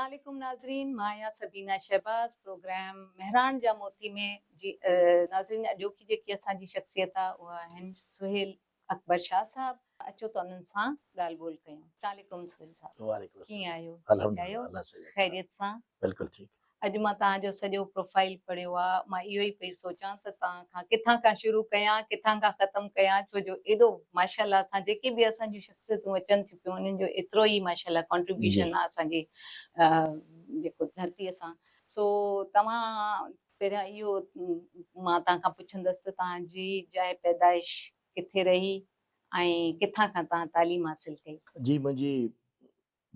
اسلام عليڪم ناظرين مان آهيان سبينا شهباز پروگرام مهراڻ جا موتي ۾ جي ناظرين اڄوڪي جيڪي اسان جي شخصيت آهي اها آهن سهيل اڪبر شاهه صاحب اچو ته انهن سان ڳالهه ٻولهه ڪيون. اسلام عليڪم سهيل صاحب. وعليڪم ڪيئن السلام. آهيو؟ ٺيڪ الحمدلله آهيو؟ الله سائين جا ڪرم. خيريت سان؟ بلڪل ٺيڪ. اڄ مان توهان جو سڄو پروفائيل پڙهيو آ مان اهو ئي پئي سوچان ته توهان کان ڪٿان کان شروع ڪيان ڪٿان کان ختم ڪيان ڇو جو ايڏو ماشاءالله اسان جيڪي به اسان جون شخصيتون اچن ٿيون پيون انهن جو ايترو ئي ماشاءالله جي. ڪنٽريبيوشن آ اسان جي جيڪو ڌرتي سان سو توهان پهريان اهو مان توهان کان پڇندس ته توهان جي جاء پيدائش ڪٿي رهي ۽ ڪٿان کان توهان تعليم حاصل ڪئي؟ جي منهنجي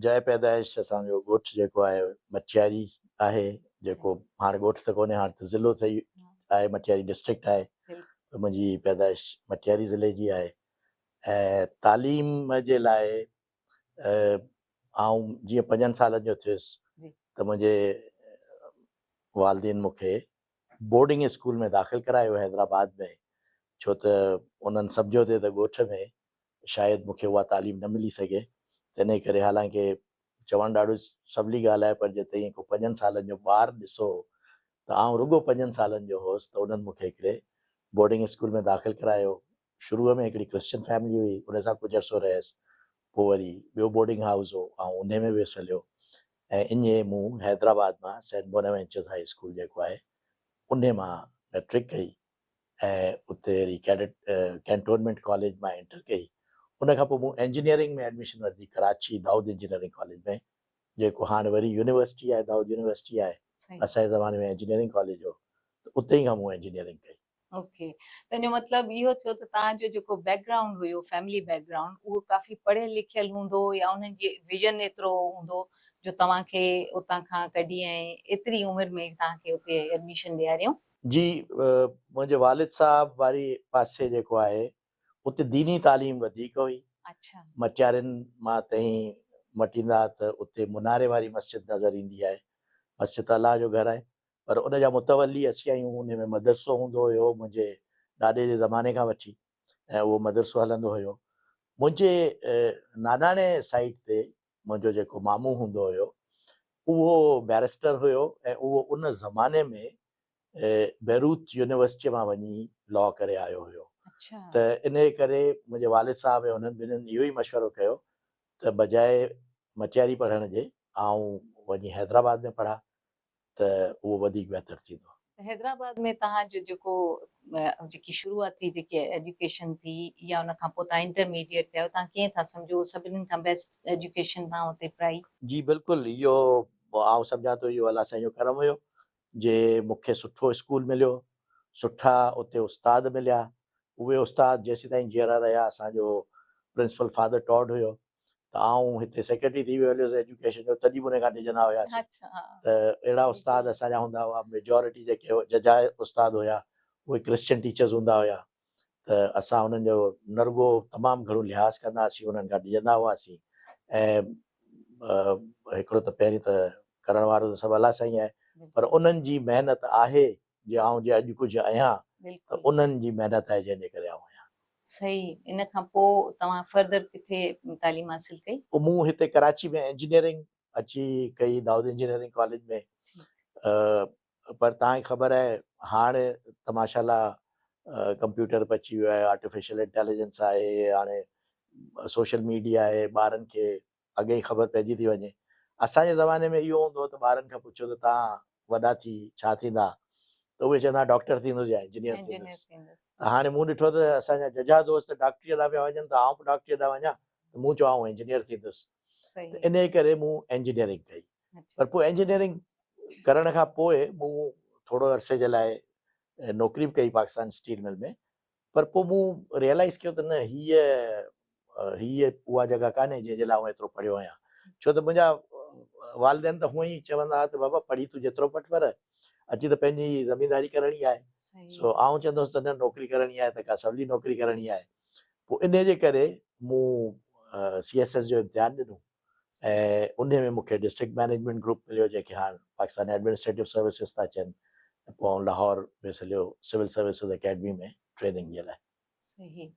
جاء پيدائش اسان جو ڳوٺ جيڪو آهي مٽياري آهي جيڪو هاڻ ڳوٺ ته ڪونهي هاڻ ته ضلعو ٿي آهي مٽياري ڊسٽرڪٽ آهي ته منهنجي پيدائش مٽياري ضلعي جي آهي ۽ تعليم جي لاء آئون جيئن پنجن سالن جو ٿيس ته منهنجي والدين مون کي بورڊنگ اسڪول ۾ داخل ڪرايو حيدرآباد ۾ ڇو ته انهن سمجهيو ٿي ته ڳوٺ ۾ شايد مون کي اها تعليم نه ملي سگهي تنهن ڪري حالانڪه چوڻ ڏاڍو سولي ڳالهه آهي پر جي تئين ڪو پنجن سالن جو ٻار ڏسو ته آئون رڳو پنجن سالن جو هوس ته انهن مون کي هڪڙي بورڊنگ اسڪول ۾ داخل ڪرايو شروع ۾ هڪڙي ڪرسچن فيملي هئي ان سان ڪجهه عرصو رهيس پوء وري ٻيو بورڊنگ هائوس هو آئون انهي ۾ ويس هليو ۽ ائين مون حيدرآباد مان سينٽ بوناوينچرز هائي اسڪول جيڪو آهي انهي مان مئٽرڪ ڪئي ۽ اتي وري ڪيڊٽ ڪينٽونمينٽ ڪاليج مان انٽر ڪئي ان کان پوء مون انجنيئرنگ ۾ ايڊميشن ورتي ڪراچي دائود انجنيئرنگ ڪاليج ۾ جيڪو هاڻ وري يونيورسٽي آهي دائود يونيورسٽي آهي اسان جي زماني ۾ انجنيئرنگ ڪاليج هو ته اتي ئي کان مون انجنيئرنگ ڪئي. اوڪي تنهن جو مطلب اهو ٿيو ته توهان جو جيڪو بيڪ گرائونڊ هيو فيملي بيڪ گرائونڊ اهو ڪافي پڙهيل لکيل هوندو يا انهن جي ويزن ايترو هوندو جو توهان کي اتان کان ڪڍي ۽ ايتري عمر ۾ توهان کي اتي ايڊميشن ڏياريائون. جي منهنجي والد صاحب واري پاسي جيڪو آهي اتي ديني تعليم وڌيڪ هئي. اڇا. مٽيارين مان تهين مٽيندا ته اتي مناري واري مسجد نظر ايندي آهي. مسجد ته الله جو گهر آهي پر ان جا متولي اسين آهيون، ان ۾ مدرسو هوندو هيو منهنجي ڏاڏي جي زماني کان وٺي ۽ اهو مدرسو هلندو هيو. منهنجي ناناڻي سائيڊ تي منهنجو جيڪو مامو هوندو هيو اهو بئريسٽر هيو ۽ اهو ان زماني ۾ بيروت يونيورسٽيء مان وڃي لا ڪري آيو هيو ته انهيء ڪري منهنجي والد صاحب ۽ انهن ٻنهين اهو ئي مشورو ڪيو ته بجاء مٽياري پڙهڻ جي آئون وڃي حيدرآباد ۾ پڙهان ته اهو وڌيڪ بهتر ٿيندو. ته حيدرآباد ۾ توهان جو جيڪو جيڪي شروعاتي جيڪي ايجوڪيشن ٿي يا ان کان پوء توهان انٽرميڊيٽ ٿيا آهيو توهان ڪيئن ٿا سمجهو سڀني کان بيسٽ ايجوڪيشن توهان اتي پرائي؟ جي بلڪل اهو آئون سمجهان ٿو اهو الله سائين جو ڪرم هيو جي مون کي سٺو اسڪول مليو سٺا اتي استاد مليا اهي استاد جيسيتائين جيئرا رهيا اسان جو پرنسپل فادر ٽاڊ هيو ته آئون هتي سيڪريٽري ٿي ويو هليس ايجوڪيشن جو تڏهن به ان کان ڊڄندا هياسين ته اهڙا استاد اسان جا هوندا هئا ميجورٽي جيڪي ججا استاد هيا اهي ڪرسچن ٽيچرز هوندا هيا ته اسان انهن جو نه رڳو تمام گهڻو لحاظ ڪندا هئاسين انهن کان ڊڄندا هئاسين ۽ هڪڙو ته پهرين ته ڪرڻ وارو ته سڀ الله سائين آهي پر انهن جي محنت آهي جي آئون جي اڄ ڪجهه آهيان ته انهن جي محنت آهي جنهن جي ڪري آئون آهيان. صحيح ان کان پوء توهان فردر ڪٿي تعليم حاصل ڪئي؟ پوء مون هتي ڪراچي ۾ انجنيئرنگ اچي ڪئي دائود انجنيئرنگ ڪاليج ۾ پر توهان کي خبر آهي هاڻ ته ماشاء الله ڪمپيوٽر به اچي ويو آهي آرٽيفيشل انٽيليجنس آهي هاڻي سوشل ميڊيا آهي ٻارن کي اڳي ئي خبر پئجي ٿي وڃي. اسان جي زماني ۾ اهو هوندو هو ته ٻارن کان پڇو ته توهان وڏا ٿي ڇا ٿيندا ته اهي چوندا ڊاڪٽر ٿيندس يا انجنيئر ٿيندس. ته هاڻي مون ڏٺو ته اسان جا ججها دوست ڊاڪٽريء ڏانهن پيا وڃن ته آئون به ڊاڪٽريء ڏانهن وڃان ته مون چيو آئون انجنيئر ٿيندس ته انهيء ڪري مون انجنيئرنگ ڪئي. پر پوء انجنيئرنگ ڪرڻ کان پوء مون ٿورو عرصي جي لاء نوڪري به ڪئي پاڪستان اسٽيل مل ۾ پر پوء مون ريئلائيز ڪيو ته نه هيء هيء اها جڳهه ڪانهي جنهن جي لاء آئون ايترو پڙهيو آهيان. ڇو ته منهنجا والدين ته هونئن ئي چوندا هئا ته بابا پڙهي تون جيترو پٺ پر اچي ته پنهنجي زمينداري ڪرڻي آهي. سو آئون چوندو هوس ته نه نوڪري ڪرڻي آهي ته ڪا سولي نوڪري ڪرڻي آهي. پوء انهيء جي ڪري مون سي ايس ايس جو امتحان ڏنو ۽ انهيء ۾ مون کي ڊسٽرڪٽ مئنيجمينٽ گروپ مليو جنهن کي هاڻ پاڪستان ايڊمنسٽريٽو سروسز ٿا چون ۽ پوء آئون لاهور ويس هليو سول سروسز اڪيڊمي ۾ ٽريننگ جي لاء. صحيح.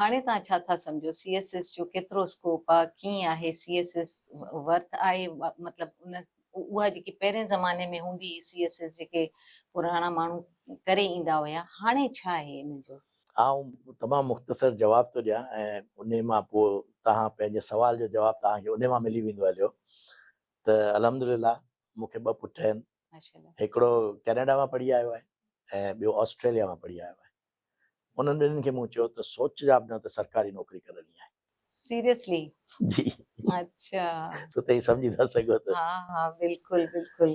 هاڻي توهان ڇا ٿا سمجهو سي ايس ايس جو ڪيترو اسڪوپ آ ڪيئن آهي سي ايس ايس ورٿ آهي مطلب ان اها جيڪي پهرين زماني ۾ هوندي هئي سي ايس ايس جيڪي پراڻا ماڻهو ڪري ايندا هيا هاڻي ڇا آهي ان جو؟ آئون تمام مختصر جواب ٿو ڏيان ۽ انهي مان پوء توهان پنهنجي سوال جو جواب توهان کي انهي مان ملي ويندو هليو ته الحمدلله مون کي ٻه پٽ آهن هڪڙو ڪينيڊا مان پڙهي آيو آهي ۽ ٻيو آسٽريليا مان پڙهي آيو آهي انهن ٻنهين کي مون چيو ته سوچجا به نه ته سرڪاري نوڪري ڪرڻي آهي. سيريسلي؟ جي. اڇا. سو تئين سمجهي ٿا سگهو ته. ها ها بلڪل بلڪل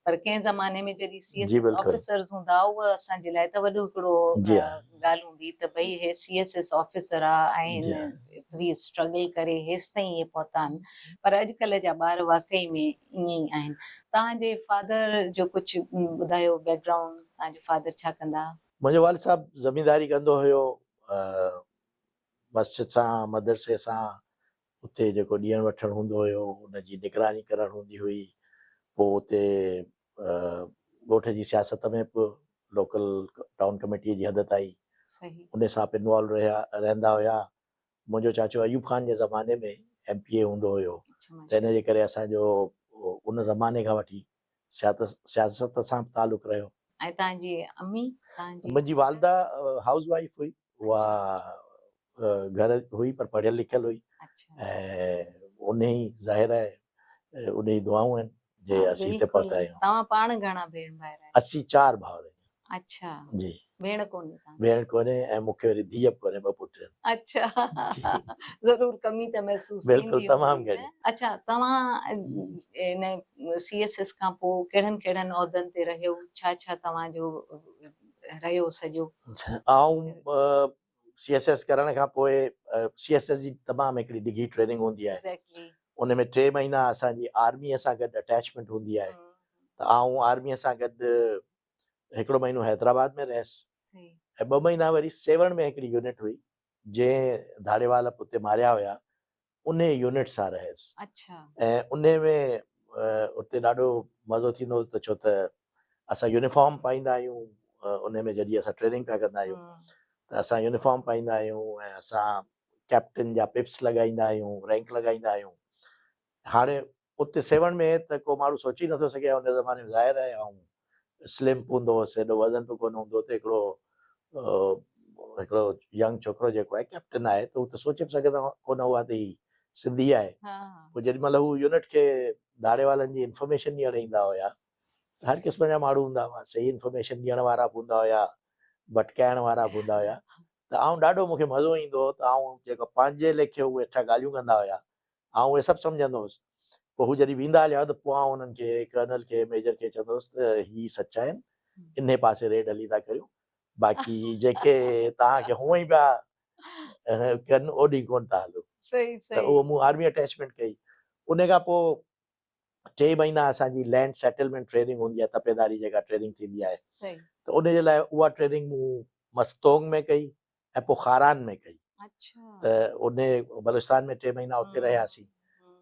پر ڪنهن زماني ۾ جڏهن سي ايس ايس آفيسرز هوندا هئا اهو اسان جي لاء ته وڏو هڪڙو ڳالهه هوندي ته ڀئي هي سي ايس ايس آفيسر آ ۽ هن ايتري اسٽرگل ڪري هيستائين اهي پهتا آهن پر اڄڪلهه جا ٻار واقعي ۾ ائين ئي آهن. توهان جي فادر جو ڪجهه ٻڌايو بيڪ گرائونڊ توهان جو فادر ڇا ڪندا ها؟ منهنجو والد صاحب زمينداري ڪندو هيو مسجد سان مدرسي سان اتي جيڪو ڏيڻ وٺڻ هوندو هيو ان جي نگراني ڪرڻ هوندي هئي پوء اتي ڳوٺ جي سياست ۾ به لوڪل ٽائون ڪميٽي جي حد تائين ان سان به انوالو رهيا رهندا هيا منهنجو چاچو ايوب خان جي زماني ۾ ايم پي اي هوندو هيو ته ان جي ڪري اسان جو ان زماني کان وٺي سياست سان به تعلق رهيو. ۽ توهان جي امي توهان جي منهنجي والده هائوس وائيف هئي اها گهر هئي پر پڙهيل لکيل هئي ۽ انهي ظاهر آهي انهي دعائون آهن جي اسين هتي پهتا آهيون. توهان پاڻ گهڻا ڀيڻ ڀائر آهيو؟ اسين چار ڀائر آهيون. اڇا جي. ڀيڻ ڪونهي توهان کي؟ ڀيڻ ڪونهي ۽ مون کي وري ڌيء به ڪونهي ٻه پٽ آهن. اڇا ضرور ڪمي ته محسوس ٿيندي بلڪل تمام گهڻي. اڇا توهان ان سي ايس ايس کان پوء ڪهڙن ڪهڙن عهدن تي رهيو ڇا ڇا توهان جو رهيو سڄو؟ آئون سي ايس ايس ڪرڻ کان پوء سي ايس ايس جي تمام هڪڙي ڊگهي ٽريننگ هوندي آهي ان ۾ ٽي مهينا اسان جي آرمي سان گڏ اٽيچمينٽ هوندي آهي ته آئون آرمي سان گڏ هڪڙو مهينو حيدرآباد ۾ رهيس ۽ ٻه مهينا وري سيوهڻ ۾ هڪڙي يونٽ هئي جنهن ڌاڙيوال اتي ماريا هيا انهي يونٽ سان رهيس ۽ انهي ۾ اتي ڏاڍو مزو ٿيندو هو ته ڇو ته اسان يونيفارم پائيندا آهيون انهي ۾ جڏهن اسان ٽريننگ پيا ڪندا آهيون ته اسان يونيفارم پائيندا آهيون ۽ اسان ڪيپٽن جا پپس لڳائيندا آهيون رينڪ لڳائيندا آهيون هاڻي اتي سيوهڻ ۾ ته ڪو ماڻهو سوچي نٿو سگهي ان زماني ۾ ظاهر آهي آئون سلم به هوندو هوس ايڏو وزن به ڪونه هوندو هو ته هڪڙو هڪڙو ينگ ڇوڪرو جيڪو آهي ڪيپٽن آهي ته هو ته سوچي به سگهندا ڪونه هئا ته هي سنڌي آهي پوء جيڏي مهل هو يونٽ کي ڌاڙي والن جي انفارميشن ڏيڻ ايندا هيا ته هر قسم جا ماڻهو هوندا هئا صحيح انفارميشن ڏيڻ وارا به هوندا هيا ڀٽڪائڻ وارا به هوندا هيا ته آئون ڏاڍو مون کي مزو ايندو هو ته آئون جيڪو پنهنجي ليکي هو ويٺا ڳالهيون ڪندا هيا آئون اهي سڀ سمجهندو هوس. پوء هو جڏهن ويندا هليا ته پوء آئون انهن کي ڪرنل کي ميجر کي چوندو هوس ته هي سچا آهن انهي پاسي ريڊ هلي ٿا ڪريون باقي جيڪي توهان کي هونئن ئي پيا ڪن اوڏي ڪونه ٿا هلو. ته اهو مون آرمي اٽيچمينٽ ڪئي. انهي کان پوء ٽي مهينا اسان جي لينڊ سيٽلمينٽ ٽريننگ هوندي آهي تپيداري جيڪا ٽريننگ ٿيندي آهي ته ان جي لاء اها ٽريننگ مون مستونگ ۾ ڪئي ۽ پوء خاران ۾ ڪئي ته ان بلوچستان ۾ ٽي مهينا اتي رهياسين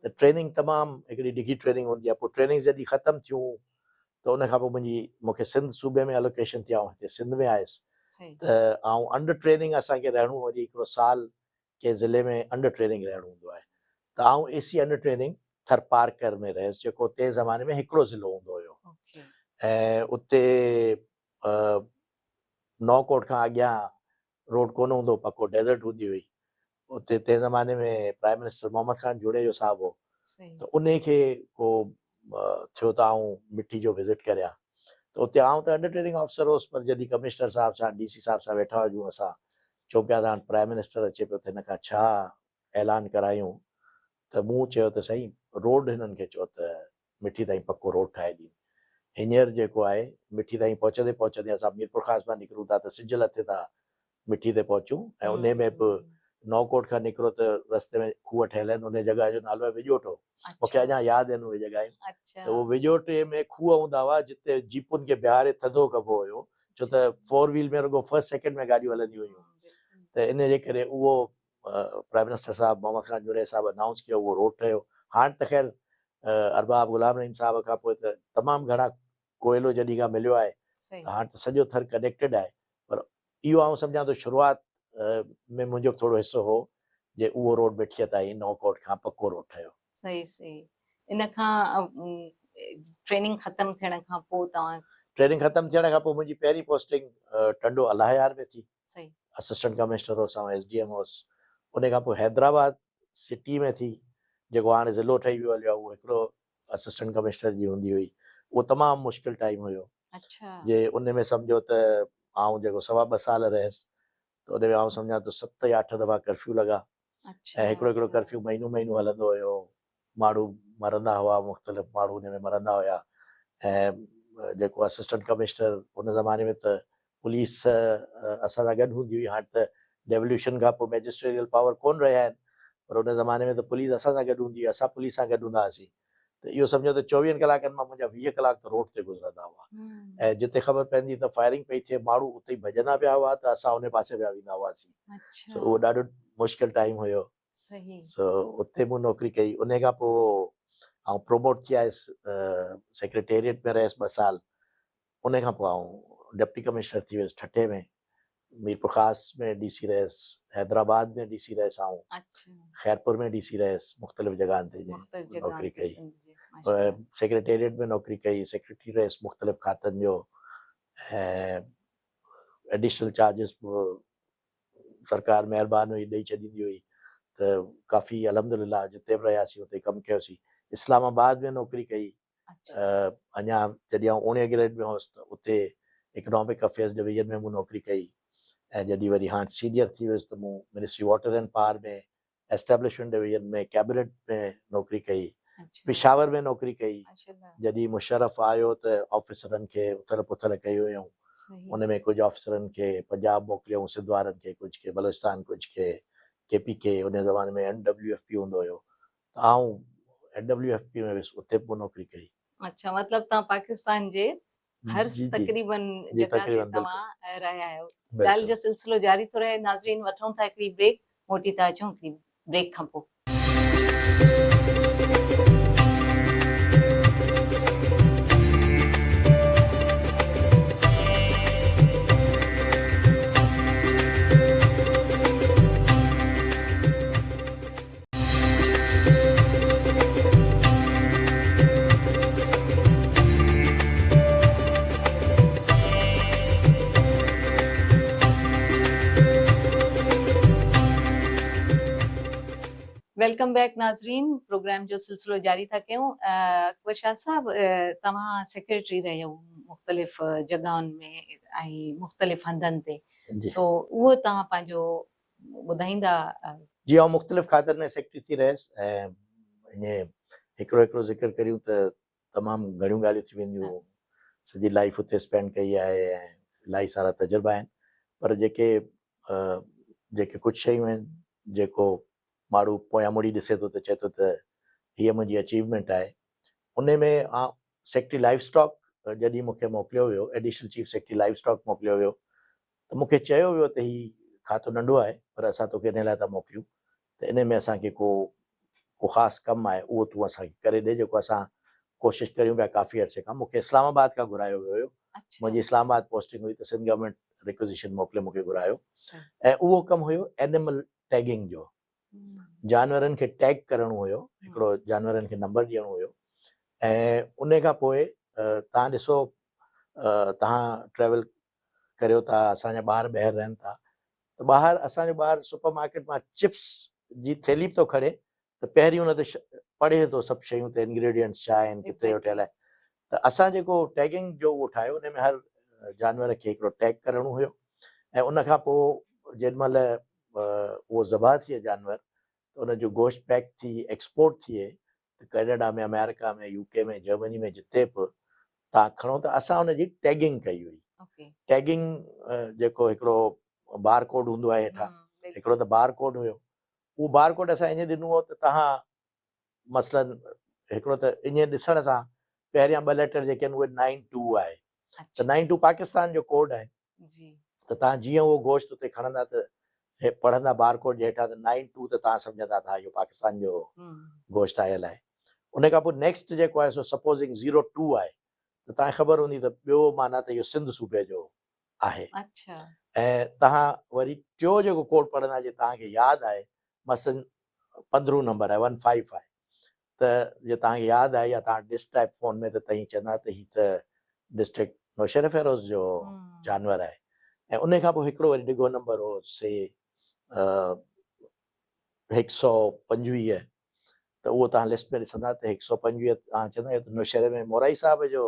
ته ٽريننگ تمام هڪڙي ڊگهي ٽريننگ هوندي آهي پوء ٽريننگ جڏهن ختم ٿيون ته ان کان پوء منهنجي مون کي سنڌ صوبي ۾ الوڪيشن ٿي آئون هتي سنڌ ۾ آيس ته آئون انڊر ٽريننگ اسان کي رهڻو وري هڪڙو سال ڪنهن ضلعي ۾ انڊر ٽريننگ رهڻو هوندو آهي ته آئون اي سي انڊر ٽريننگ ٿرپارڪر ۾ رهيس جيڪو تنهن زماني ۾ هڪڙو ضلعو هوندو هيو ۽ اتي نو ڪوٽ کان اڳيان روڊ ڪونه هوندو هو پڪو ڊيزرٽ هوندي هئي اتي تنهن زماني ۾ پرائم منسٽر محمد خان جوڻيجو صاحب هو ته انهي کي ڪو ٿيو ته آئون مٺي جو وزٽ ڪريان ته اتي آئون ته انڊر ٽريننگ آفيسر هوس پر جڏهن ڪمشنر صاحب سان ڊي سي صاحب سان ويٺا هجون اسان چئون پيا ته هاڻ پرائم منسٽر اچي پيو ته هن کان ڇا اعلان ڪرايون ته مون چيو ته سائين روڊ هنن کي چئو ته مٺي تائين پڪو روڊ ٺاهي ڏين. هينئر جيڪو آهي مٺي تائين پهچندي پهچندي اسان ميرپورخاص مان نڪرون ٿا ته سج لٿي ٿا مٺي تي پهچون ۽ انهي ۾ به نئون ڪوٽ کان نڪرو ته رستي ۾ کوهه ٺهيل آهن انهي جڳهه جو نالو آهي وڄوٽو مون کي اڃا ياد آهن اهي جڳهيون ته اهو وڄوٽي ۾ کوهه هوندا هئا جتي جيپن کي بيهاري ٿڌو ڪبو هيو ڇو ته فور ويل ۾ رڳو فرسٽ سيڪنڊ ۾ گاڏيون هلنديون هيون ته ان جي ڪري اهو پرائم منسٽر صاحب محمد خان جوڻيجي صاحب انائونس ڪيو اهو روڊ ٺهيو هاڻ ته خير ارباب غلام رحيم صاحب کان پوء ته تمام گهڻا ڪوئلو جڏهن کان مليو آهي ته هاڻ ته سڄو ٿر ڪنيڪٽيڊ آهي پر اهو آئون سمجهان ٿو شروعات ۾ منهنجو به ٿورو حصو هو جي اهو روڊ مٺيء تائين نئون ڪوٽ کان پڪو روڊ ٺهيو. صحيح صحيح ان کان ٽريننگ ختم ٿيڻ کان پوء توهان؟ ٽريننگ ختم ٿيڻ کان پوء منهنجي پهرين پوسٽنگ ٽنڊو الهيار ۾ ٿي. صحيح. اسسٽنٽ ڪمشنر هوس آئون ايس ڊي ايم هوس. ان کان پوء حيدرآباد سٽي ۾ ٿي جيڪو هاڻي ضلعو ٺهي ويو هليو آهي اهو هڪڙو اسسٽنٽ ڪمشنر جي هوندي هئي. اهو تمام مشڪل ٽائيم هيو. اڇا. جي ان ۾ سمجهو ته آئون جيڪو سوا ٻه سال رهيس ته ان ۾ آئون سمجهان ٿو ست يا اٺ دفعا ڪرفيو لڳا ۽ هڪڙو هڪڙو ڪرفيو مهينو مهينو هلندو هيو. ماڻهو مرندا هئا، مختلف ماڻهو ان ۾ مرندا هيا ۽ جيڪو اسسٽنٽ ڪمشنر ان زماني ۾ ته پوليس اسان سان گڏ هوندي هئي، هاڻ ته ڊيوليوشن کان پوء مئجسٽريل پاور ڪونه رهيا آهن پر ان زماني ۾ ته پوليس اسان سان گڏ هوندي هئي، اسان پوليس سان گڏ هوندا هئاسين ته اهو سمجهو ته چوويهن ڪلاڪن مان منهنجا 20 ڪلاڪ ته روڊ تي گذرندا هئا ۽ جتي خبر پوندي ته فائرنگ پئي ٿئي ماڻهو اتي ئي ڀڄندا پيا هئا ته اسان ان پاسي پيا ويندا هئاسين سو اهو ڏاڍو مشڪل ٽائيم هيو. سو اتي مون نوڪري ڪئي ان کان پوء آئون پروموٽ ٿي آيس سيڪريٽريٽ ۾ رهيس ٻه سال ان کان پوء آئون ڊپٽي ڪمشنر ٿي ويس ٺٽي ۾ ميرپورخاص ۾ ڊي سي رهيس حيدرآباد ۾ ڊي سي رهيس آئون خيرپور ۾ ڊي سي رهيس مختلف جڳهن تي نوڪري ڪئي سيڪريٽريٽ ۾ نوڪري ڪئي سيڪريٽري رهيس مختلف کاتن جو ۽ ايڊيشنل چارجز به سرڪار مهربان هئي ڏئي ڇڏيندي هئي ته ڪافي الحمدلله جتي به رهياسين اتي ڪم ڪيوسين اسلام آباد ۾ نوڪري ڪئي اڃا جڏهن آئون اوڻيهه گريڊ ۾ هوس ته اتي اڪنامڪ افيئرس ڊويزن ۾ مون نوڪري ڪئي ۽ جڏهن وري هاڻ سينيئر ٿي ويس ته مون ministry water and power ۾ establishment division ۾ cabinet ۾ نوڪري ڪئي پشاور ۾ نوڪري ڪئي جڏهن مشرف آيو ته آفيسرن کي اٿل پٿل ڪئي هيائون ان ۾ ڪجهه آفيسرن کي پنجاب موڪليائون سنڌ وارن کي ڪجهه کي بلوچستان ڪجهه کي ڪي پي ڪي ان زماني ۾ اين ڊبليو ايف پي هوندو هيو ته آئون اين ڊبليو ايف پي ۾ ويس اتي به مون نوڪري ڪئي. اڇا مطلب توهان پاڪستان جي هر تقريبن جڳهه تي توهان رهيا آهيو. ڳالهه جو سلسلو جاري ٿو رهي ناظرين وٺون ٿا هڪڙي بريڪ موٽي ٿا اچون هڪڙي بريڪ کان پوء. Welcome back ناظرين پروگرام جو سلسلو جاري ٿا ڪيون اڪبر شاهه صاحب توهان سيڪريٽري رهيو مختلف جڳهن ۾ ۽ مختلف هنڌن تي سو اهو توهان پنهنجو ٻڌائيندا. جي آئون مختلف کاتن ۾ سيڪريٽري ٿي رهيس ۽ ائين هڪڙو هڪڙو ذڪر ڪريون ته تمام گهڻيون ڳالهيون ٿي وينديون. سڄي لائيف اتي اسپينڊ ڪئي آهي ۽ الاهي سارا تجربا آهن پر جيڪي جيڪي ڪجهه شيون آهن جيڪو ماڻهو پويان مڙي ڏسي ٿو ته چئي ٿو ته هيء منهنجي اچيومينٽ آهي انهي ۾ سيڪريٽري لائيو اسٽاڪ جڏهن مون کي موڪليو ويو additional chief secretary livestock موڪليو ويو ته مون کي چيو ويو ته هي کاتو ننڍو آهي پر اسان توکي انهي لاء ٿا موڪليون ته انهي ۾ اسان کي ڪو ڪو خاص ڪم آهي اهو تون اسان کي ڪري ڏي جيڪو اسان ڪوشش ڪريون پيا ڪافي عرصي کان مون کي اسلام آباد کان گهرايو ويو هيو منهنجي اسلام آباد پوسٽنگ هئي ته سنڌ گورنمينٽ ريڪوزيشن موڪلي مون کي گهرايو ۽ اهو ڪم هيو اينيمل ٽيگنگ جو جانورن کي ٽيگ ڪرڻو هيو هڪڙو جانورن کي نمبر ڏيڻو هيو ۽ انهي کان پوء تان ڏسو تان ٽريول ڪريو ٿا اسان جا ٻار ٻاهر رهن ٿا ته ٻاهر اسان جو ٻار سپر مارڪيٽ مان چپس جي ٿيلهي به ٿو کڻي ته پهرين ان تي پڙهي ٿو سڀ شيون ته انگريڊينٽس ڇا آهن ڪٿي جو ٺهيل آهي ته اسان جيڪو ٽيگنگ جو اهو ٺاهيو ان ۾ هر جانور کي هڪڙو ٽيگ ڪرڻو هيو ۽ ان کان پوء جيڏي مهل اهو ذبح ٿئي جانور ته ان جو گوشت پيڪ ٿي ايڪسپورٽ ٿئي ته ڪينيڊا ۾ آمريڪا ۾ يو ڪي ۾ جرمني ۾ جتي به تان کڻو ته اسان ان جي ٽيگنگ ڪئي هئي ٽيگنگ جيڪو هڪڙو بار ڪوڊ هوندو آهي هيٺان هڪڙو ته بار ڪوڊ هيو اهو بار ڪوڊ اسان ائين ڏنو هو ته تهان مثلا هڪڙو ته ائين ڏسڻ سان پهريان ٻه ليٽر جيڪي آهن اهي نائن ٽو آهي ته نائن ٽو پاڪستان جو ڪوڊ آهي ته توهان جيئن اهو گوشت اتي کڻندا ته هي پڙهندا بار ڪوڊ جي هيٺان ته نائن ٽو ته توهان سمجهندا ته ها اهو پاڪستان جو گوشت آيل آهي. ان کان پوء نيڪسٽ جيڪو آهي سو سپوزنگ زيرو ٽو آهي ته توهان کي خبر هوندي ته ٻيو معنيٰ ته اهو سنڌ صوبي جو آهي. ۽ توهان وري ٽيو جيڪو ڪوڊ پڙهندا جي توهان کي ياد آهي مثلاً پندرهون نمبر آهي ون فائيو آهي. ته جي توهان کي ياد آهي يا توهان ڊسڪ ٽائپ فون ۾ ته تئين چوندا ته هي ته ڊسٽرڪٽ نوشهروفيروز جو جانور آهي ۽ ان کان پوء هڪڙو وري ڊگهو نمبر هو سي 125 ته اهو توهان لسٽ ۾ ڏسندا ته 125 توهان چوندا اهو ته نوشهري ۾ مورائي صاحب جو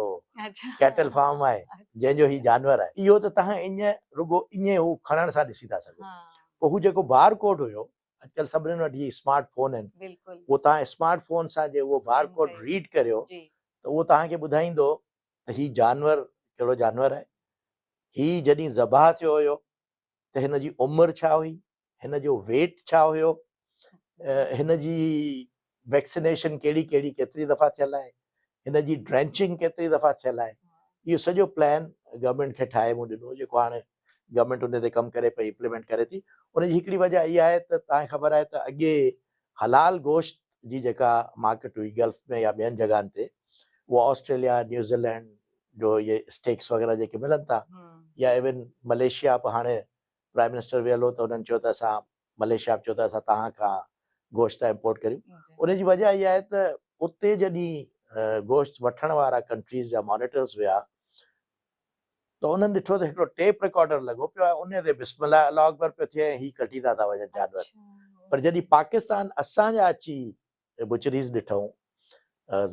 ڪيٽل فارم آهي جنهن جو هي جانور آهي. اهو ته توهان ائين رڳو ائين هو کڻڻ سان ڏسي ٿا سگهو. پوء هو جيڪو بار ڪوڊ هيو اڄڪلهه سڀني وٽ هي اسمارٽ فون آهن اهو توهان اسمارٽ فون سان جي اهو بار ڪوڊ ريڊ ڪريو ته اهو توهان کي ٻڌائيندو ته هي جانور ڪهڙو جانور آهي، هي جڏهن ذبح ٿيو هيو ته هن جي عمر ڇا هئي، هن جو ويٽ ڇا هيو، هن جي ويڪسينيشن ڪهڙي ڪهڙي ڪيتري دفعا ٿيل آهي، هن جي ڊرينچنگ ڪيتري دفعا ٿيل آهي، اهو سڄو پلان گورنمينٽ کي ٺاهي مون ڏنو جيڪو هاڻي گورنمينٽ ان تي ڪم ڪري پئي امپليمينٽ ڪري ٿي. ان جي هڪڙي وجه اها آهي ته توهان کي خبر آهي ته اڳي حلال گوشت جي جيڪا مارڪيٽ هئي گلف ۾ يا ٻين جڳهن تي اها آسٽريليا، نيوزيلينڊ جو اهي اسٽيڪس وغيره جيڪي ملن ٿا يا ايون ملائيشيا به هاڻي پرائم منسٽر ويل هو ته انهن چيو ته اسان ملائيشيا به چيو ته اسان توهان کان گوشت ٿا امپورٽ ڪريون. ان جي وجه اها آهي ته اتي جڏهن گوشت وٺڻ وارا ڪنٽريز جا مانيٽرز ويا ته انهن ڏٺو ته هڪڙو ٽيپ رڪارڊر لڳو پيو آهي ان تي بسم الله الله اڪبر پيو ٿئي ۽ هي ڪٽيندا ٿا وڃن جانور. پر جڏهن پاڪستان اسان جا اچي بچريز ڏٺائون،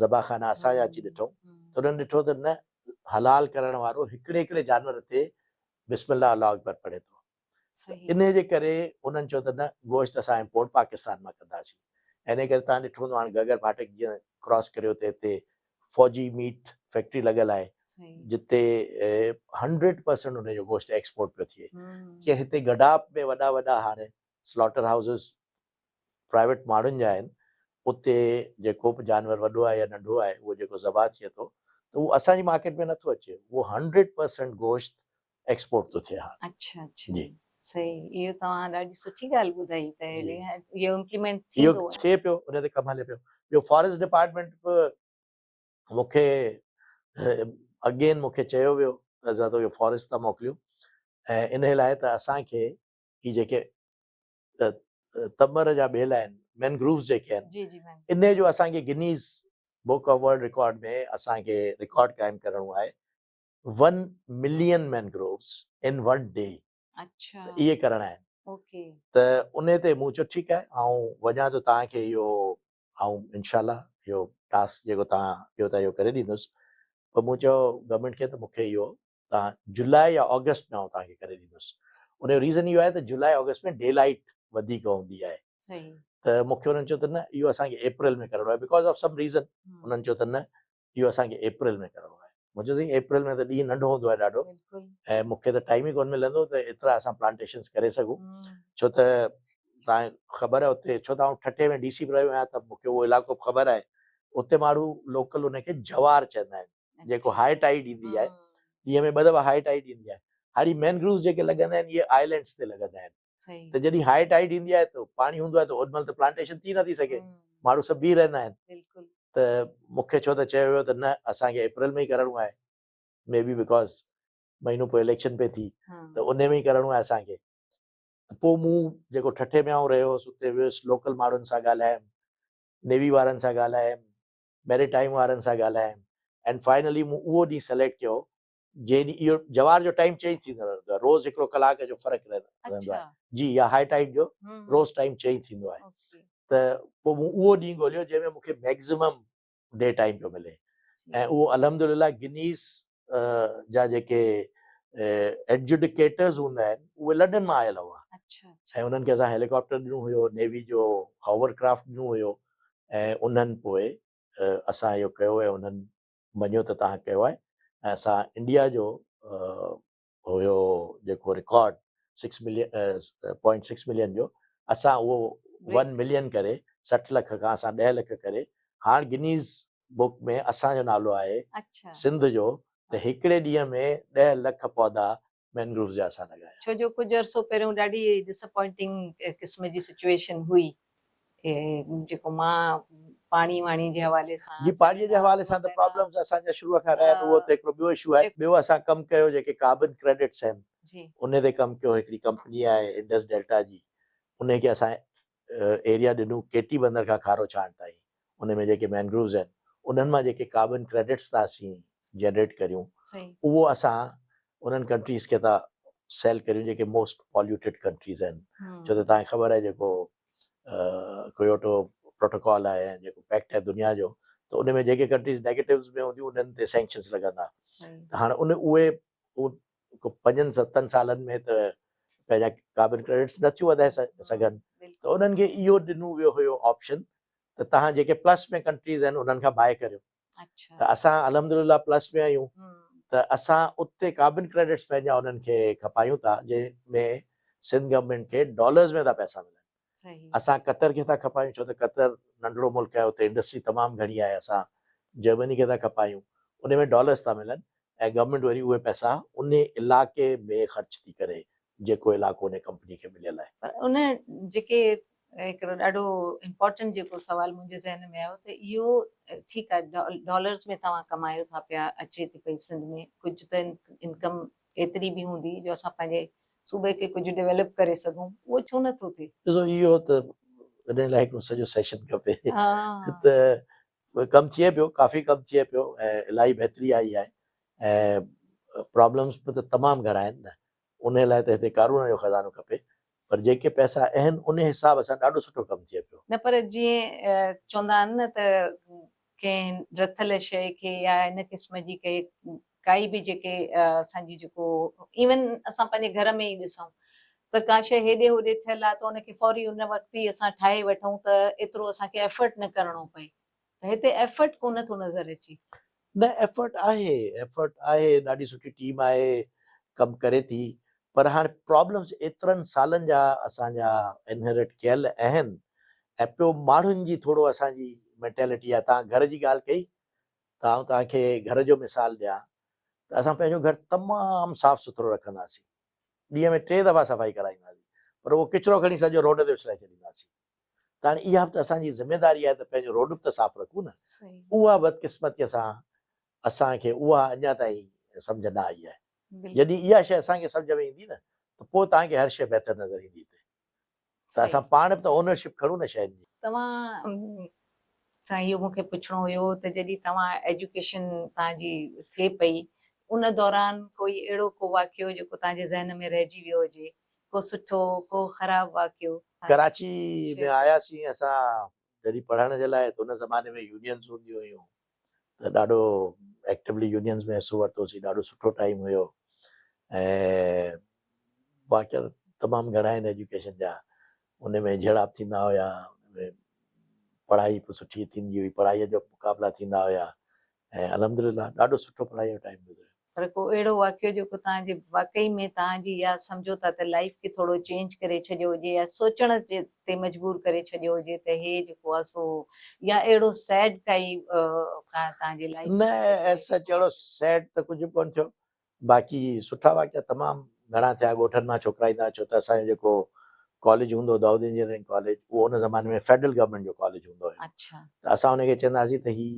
ذبح خانا اسان جا اچي ڏٺائون ته انهن ڏٺو ته نه حلال ڪرڻ وارو هڪڙي هڪڙي جانور تي بسم الله الله اڪبر پڙهي ٿو ته انهي جي ڪري انهن چيو ته نه گوشت اسان امپورٽ پاڪستان مان ڪنداسين انهي ڪري توهان ڏٺو هوندو هاڻي گگر ڦاٽڪ جيئن ڪراس ڪريو ته هتي فوجي ميٽ فيڪٽري لڳل آهي جتي 100% انهي جو گوشت ايڪسپورٽ پيو ٿئي جيئن هتي گڊاپ ۾ وڏا وڏا هاڻي سلاٽر هائوسز پرائيويٽ ماڻهن جا آهن اتي جيڪو به جانور وڏو آهي يا ننڍو آهي اهو جيڪو ذبح ٿئي ٿو ته اهو اسان جي مارڪيٽ ۾ نٿو اچي اهو 100% گوشت ايڪسپورٽ ٿو ٿئي هاڻ. اڇا اڇا جي صحيح اهو توهان ڏاڍي سٺي ڳالهه ٻڌائي ته اهو امپليمينٽ ٿيندو اهو ٿئي پيو ان تي ڪم هلي پيو ٻيو فاريسٽ ڊپارٽمينٽ به مون کي اگين مون کي چيو ويو ته اسان توکي فاريسٽ ٿا موڪليون ۽ ان لاء ته اسان کي هي جيڪي تمر جا ٻيلا آهن مينگرووز جيڪي آهن جي جي مين انهي جو اسان کي Guinness book of world record ۾ اسان کي رڪارڊ قائم ڪرڻو آهي 1 ملين مينگرووز ان 1 ڊي اڇا اهي ڪرڻا آهن اوڪي ته انهي تي مون چيو ٺيڪ آهي آئون وڃان ٿو توهان کي اهو آئون انشاء الله اهو ٽاسڪ جيڪو توهان ڏيو ٿا اهو ڪري ڏيندس پر مون چيو گورنمينٽ کي ته مون کي اهو توهان جولاء يا آگسٽ ۾ آئون توهان کي ڪري ڏيندس. ان جو ريزن اهو آهي ته جولاء آگسٽ ۾ ڊي لائيٽ وڌيڪ هوندي آهي. ته مون کي انهن چيو ته نه اهو اسان کي اپريل ۾ ڪرڻو آهي because of some reason انهن چيو ته نه اهو اسان کي اپريل ۾ ڪرڻو آهي. مون چيو سائين اپريل ۾ ته ڏينهن ننڍو هوندو آهي ڏاڍو ۽ مون کي ته ٽائيم ئي ڪونه ملندو ته ايترا اسان پلانٽيشنس ڪري سگهون ڇو ته توهان کي خبر آهي اتي ڇو ته آئون ٺٽي ۾ ڊي سي به رهيو آهيان ته مون کي اهو علائقو به خبر آهي اتي ماڻهو لوڪل ان کي جوار چوندا آهن. جيڪو هاء ٽائيڊ ايندي آهي ڏينهن ۾ ٻه دفعا هاء ٽائيڊ ايندي آهي هاڻي مينگرووز جيڪي لڳندا آهن اهي آئلينڊس تي لڳندا آهن ته جڏهن هاء ٽائيڊ ايندي آهي ته پاڻي هوندو آهي ته اوڏي مهل ته پلانٽيشن ٿي نٿي سگهي ماڻهو سڀ بيهي رهندا آهن ته مون کي ڇو ته چيو ويو ته نه اسان کي اپريل ۾ ئي ڪرڻو آهي مي بي because مهينو پوء اليڪشن پئي ٿي ته ان ۾ ئي ڪرڻو آهي اسان کي ته پوء مون جيڪو ٺٽي ۾ آئون رهيو هوس اتي ويس لوڪل ماڻهن سان ڳالهايم نيوي وارن سان ڳالهايم ميري ٽائيم وارن سان ڳالهايم اينڊ فائنلي مون اهو ڏينهن سليڪٽ ڪيو جنهن ڏينهن اهو جوار جو ٽائيم چينج ٿيندو رهندو آهي روز هڪڙو ڪلاڪ جو فرق رهندو آهي جي يا هاء ٽائيڊ جو روز ٽائيم چينج ٿيندو آهي ته پوء مون اهو ڏينهن ڳوليو جنهن ۾ مون کي ميڪزيمم ڊي ٽائيم پيو ملي ۽ اهو الحمدلله گنيز جا جيڪي ايڊجوڊيڪيٽرز هوندا آهن اهي لنڊن مان آيل هئا ۽ انهن کي اسان هيليڪاپٽر ڏنو هيو نيوي جو هاور ڪرافٽ ڏنو هيو ۽ انهن پوء اسان اهو ڪيو ۽ انهن مڃيو ته توهان ڪيو آهي ۽ اسان انڊيا جو هيو جيڪو رڪارڊ 6 ملين 0.6 ملين جو اسان اهو 1 ملين ڪري 60 لک کان اسان 10 لک ڪري هاڻ گنيز بڪ ۾ اسان جو نالو آهي سنڌ جو ته هڪڙي ڏينهن ۾ 10 لک پودا مينگرووز جا اسان لڳايا. ڇو جو ڪجهه عرصو پهريون ڏاڍي ڊس اپوائنٽنگ قسم جي سچوئيشن هئي جيڪو مان پاڻي واڻي جي حوالي سان جي پاڻي جي حوالي سان ته پرابلمز اسان جا شروع کان رهيا آهن اهو ته هڪڙو ٻيو اشو آهي ٻيو اسان ڪم ڪيو جيڪي ڪاربن ڪريڊٽس آهن انهي تي ڪم ڪيو هڪڙي ڪمپني آهي انڊس ڊيلٽا جي انهي کي اسان ايريا ڏنو ڪيٽي بندر کان کارو ڇاڻ تائين ان ۾ جيڪي مينگرووز آهن انهن مان جيڪي ڪاربن ڪريڊٽس ٿا اسين جنريٽ ڪريون اهو اسان انهن ڪنٽريز کي ٿا سيل ڪريون جيڪي موسٽ پاليوٽيڊ ڪنٽريز آهن ڇو ته توهان کي خبر آهي جيڪو ڪيوٽو پروٽوڪول آهي ۽ جيڪو پيڪٽ آهي دنيا جو ته ان ۾ جيڪي ڪنٽريز نيگيٽوز ۾ هونديون انهن تي سينڪشنز لڳندا ته هاڻي ان اهي پنجن ستن سالن ۾ ته پنهنجا ڪاربن ڪريڊٽس نه ٿيون وڌائي سگهن ته انهن کي اهو ڏنو ويو هيو آپشن ته توهان جيڪي پلس ۾ ڪنٽريز آهن انهن کان باء ڪريو ته اسان الحمدلله پلس ۾ آهيون ته اسان اتي ڪاربن ڪريڊٽس پنهنجا انهن کي کپايون ٿا جنهن ۾ سنڌ گورنمينٽ کي ڊالرز ۾ ٿا پئسا ملن اسان قطر کي ٿا کپايون ڇو ته قطر ننڍڙو ملڪ آهي اتي انڊسٽري تمام گهڻي آهي اسان جرمني کي ٿا کپايون ان ۾ ڊالرز ٿا ملن ۽ گورنمينٽ وري اهي پئسا ان علائقي ۾ خرچ ٿي ڪري جيڪو علائقو ان ڪمپني کي مليل آهي. پر ان جيڪي هڪڙو ڏاڍو امپارٽنٽ جيڪو سوال منهنجي ذهن ۾ آيو ته اهو ٺيڪ آهي ڊالرز ۾ توهان ڪمايو ٿا پيا اچي ٿي پئي سنڌ ۾ ڪجهه ته انڪم ايتري به هوندي جو اسان پنهنجي صوبي کي ڪجهه ڊيولپ ڪري سگهون اهو ڇو نه ٿو ٿئي؟ ڏسو اهو ته ان لاء هڪڙو سڄو سيشن کپي ته ڪم ٿئي پيو ڪافي ڪم ٿئي پيو ۽ الاهي بهتري آئي آهي ۽ پرابلمس به ته تمام گهڻا آهن نه ان لاء ته هتي قارون جو خزانو کپي پر جيڪي پئسا آهن ان حساب سان ڏاڍو سٺو ڪم ٿئي پيو. نه پر جيئن چوندا آهن نه ته ڪنهن رٿل شيء کي يا ان قسم جي ڪي ڪائي به جيڪي اسان جي جيڪو ايون اسان پنهنجي گهر ۾ ئي ڏسون ته ڪا شيء هيڏي هوڏي ٿيل آهي ته ان کي فوري ان وقت ئي اسان ٺاهي وٺون ته ايترو اسان کي ايفرٽ نه ڪرڻو پئي ته هتي ايفرٽ ڪونه ٿو نظر اچي. نه ايفرٽ آهي ايفرٽ آهي ڏاڍي سٺي ٽيم آهي ڪم ڪري ٿي پر هاڻي پرابلمس ايترن سالن جا اسان جا انهيرٽ ڪيل آهن ۽ پيو ماڻهن جي ٿورو اسان جي مينٽيلٽي آهي توهان گهر جي ڳالهه ڪئي ته آئون توهان کي گهر جو مثال ڏيان ته اسان پنهنجو گهر تمام صاف سٿرو رکنداسين ڏينهن ۾ ٽي دفعا صفائي ڪرائينداسين پر اهو ڪچرو کڻي سڄو روڊ تي اڇلائي ڇڏينداسين ته هاڻي اها به ته اسان جي ذميداري آهي ته پنهنجو روڊ به ته صاف رکون نه. اها بدقسمتيء سان اسان کي اها اڃا تائين سمجهه نه آئي آهي. جڏهن اها شيء اسان کي سمجهه ۾ ايندي نه ته پوء توهان کي هر شيء بهتر نظر ايندي هتي. ته اسان پاڻ به ته اونرشپ کڻون نه شين جي. توهان سان اهو مون کي پڇڻو هيو ته جڏهن توهان ايجوڪيشن توهان جي ٿئي پئي ان دوران ڪوئي اهڙو ڪو واقعو جيڪو توهان جي ذهن ۾ رهجي ويو هجي ڪو سٺو ڪو خراب واقعو. ڪراچي ۾ آياسين اسان جڏهن پڙهڻ جي لاء ته ان زماني ۾ يونينز هونديون هيون ته ڏاڍو ايڪٽولي يونينز ۾ حصو ورتوسين ڏاڍو سٺو ٽائيم هيو ۽ واقعا تمام گهڻا آهن ايجوڪيشن جا ان ۾ جهيڙا به ٿيندا هيا ان ۾ پڙهائي به سٺي ٿيندي هئي پڙهائي جو مقابلا ٿيندا هيا ۽ الحمدلله ڏاڍو سٺو پڙهائي جو ٽائيم گذريو. پر ڪو اهڙو واقعو جيڪو توهان جي واقعي ۾ توهان جي يا سمجهو ٿا ته لائيف کي ٿورو چينج ڪري ڇڏيو هجي يا سوچڻ تي مجبور ڪري ڇڏيو هجي ته هي جيڪو آهي سو يا اهڙو سيڊ ڪائي ڪا توهان جي لائيف نه ايز سچ اهڙو سيڊ ته ڪجهه به ڪونه ٿيو باقي سٺا واقعا تمام گهڻا ٿيا ڳوٺن مان ڇوڪرا ايندا ڇو ته اسان جو جيڪو ڪاليج هوندو هو دائود انجنيئرنگ ڪاليج اهو ان زماني ۾ فيڊرل گورنمينٽ جو ڪاليج هوندو هيو ته اسان ان کي چونداسين ته هي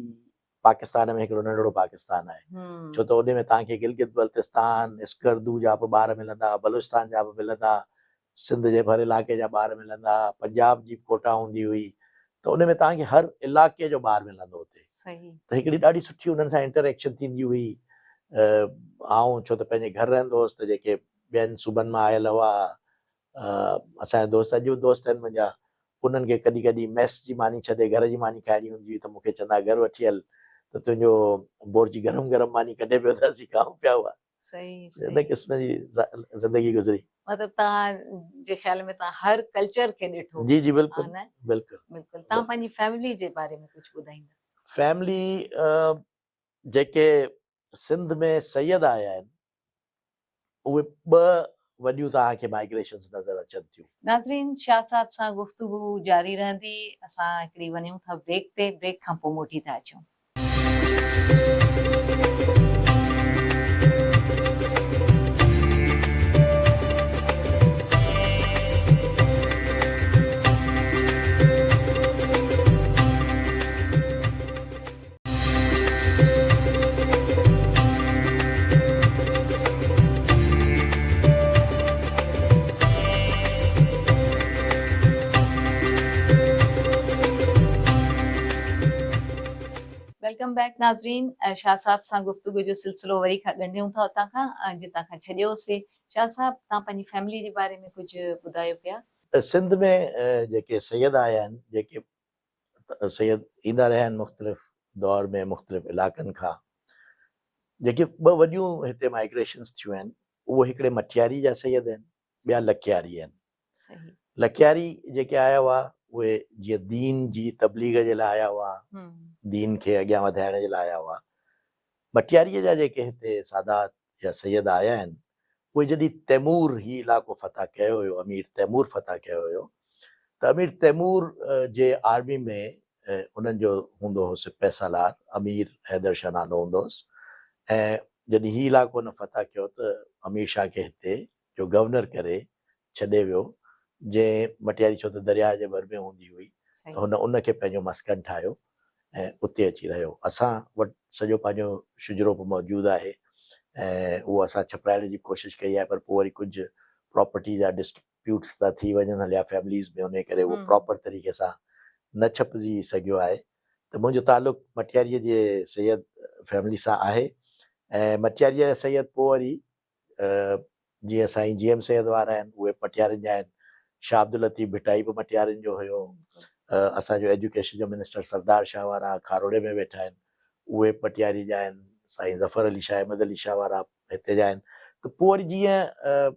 پاڪستان ۾ هڪڙو ننڍڙو پاڪستان آهي ڇو ته ان ۾ توهان کي گلگت بلتستان اسڪردو جا به ٻار ملندا بلوچستان جا به ملندا سنڌ جي ڀر علائقي جا ٻار ملندا پنجاب جي به ڪوٽا هوندي هئي ته ان ۾ توهان کي هر علائقي جو ٻار ملندو اتي ته هڪڙي ڏاڍي سٺي انهن سان انٽر ايڪشن ٿيندي هئي آئون ڇو ته پنهنجي گهر رهندو هوس ته جيڪي ٻين صوبن مان آيل هئا اسان جا دوست اڄ به دوست آهن منهنجا انهن کي ڪڏهن ڪڏهن ميس جي ماني ڇڏي گهر جي ماني کائڻي هوندي هئي ته مون کي چوندا گهر وٺي هل ته تنهنجو بورچي گرم گرم ماني ڪڍي پيو ته اسين کائون پيا اها صحيح ان قسم جي زندگي گذري. مطلب توهان جي خيال ۾ توهان هر ڪلچر کي ڏٺو. جي جي بلڪل بلڪل بلڪل توهان پنهنجي فيملي جي باري ۾ ڪجهه ٻڌائيندا. فيملي جيڪي سنڌ ۾ سيد آيا آهن اهي ٻه وڏيون توهان کي مائگريشنز نظر اچن ٿيون. ناظرين شاهه صاحب سان گفتگو جاري رهندي اسان هڪڙي وڃون ٿا بريڪ تي بريڪ کان پوء موٽي ٿا اچون. Welcome back ناظرين شاهه صاحب سان گفتگو جو سلسلو وري کان ڳنڍيون ٿا اتان کان جتان کان ڇڏيوسي. شاهه صاحب توهان پنهنجي فيملي جي باري ۾ ڪجهه ٻڌايو پيا. سنڌ ۾ جيڪي سيد آيا آهن جيڪي سيد ايندا رهيا آهن مختلف دور ۾ مختلف علائقن کان جيڪي ٻه وڏيون هتي مائگريشنز ٿيون آهن اهو هڪڙي مٽياري جا سيد آهن ٻيا لڪياري آهن. لڪياري جيڪي آيا هئا اهي جيئن دين جي تبليغ جي لاء آيا هئا، دين کي اڳيان وڌائڻ جي لاء آيا هئا. مٽياريء جا جيڪي هتي سادات يا سيد آيا آهن، اهي جڏهن تيمور هي علائقو فتح ڪيو هيو، امير تيمور فتح ڪيو هيو ته امير تيمور جي آرمي ۾ انهن جو هوندو هو سپهه سالار امير حيدر شاهه نالو هوندو هوس ۽ جڏهن هي علائقو هن فتح ڪيو ته امير شاهه کي هتي جو گورنر ڪري ڇڏي ويو، جنهن مٽياري ڇو ته درياهه جي ڀر ۾ هوندي هئي ته هن ان کي پنهنجو مسڪن ٺاهيو ۽ اتي اچي رهيو. اسان وٽ سڄو پنهنجو شجرو به موجود آهي ۽ اهو اسان ڇپرائڻ جي به ڪوشش ڪئي آهي پر پوء وري ڪجهه پراپرٽي جا ڊسپيوٽس ٿا ٿي وڃن هليا فيمليز ۾ انهي ڪري اهو پراپر طريقي سان نه ڇپجي سگهيو آهي ته منهنجو تعلق مٽياريء جي سيد فيملي سان آهي ۽ مٽياريء جا سيد پوء وري جيئن سائين جي ايم سيد وارا آهن اهي مٽيارين جا آهن، شاهه عبداللطيف ڀٽائي به مٽيارين جو هيو، اسان جو ايجوڪيشن جو منسٽر سردار شاهه وارا کاروڙي ۾ ويٺا آهن اهي به مٽياري جا آهن، سائين ظفر علي شاهه احمد علي شاهه وارا هتي جا آهن ته پوء وري جيئن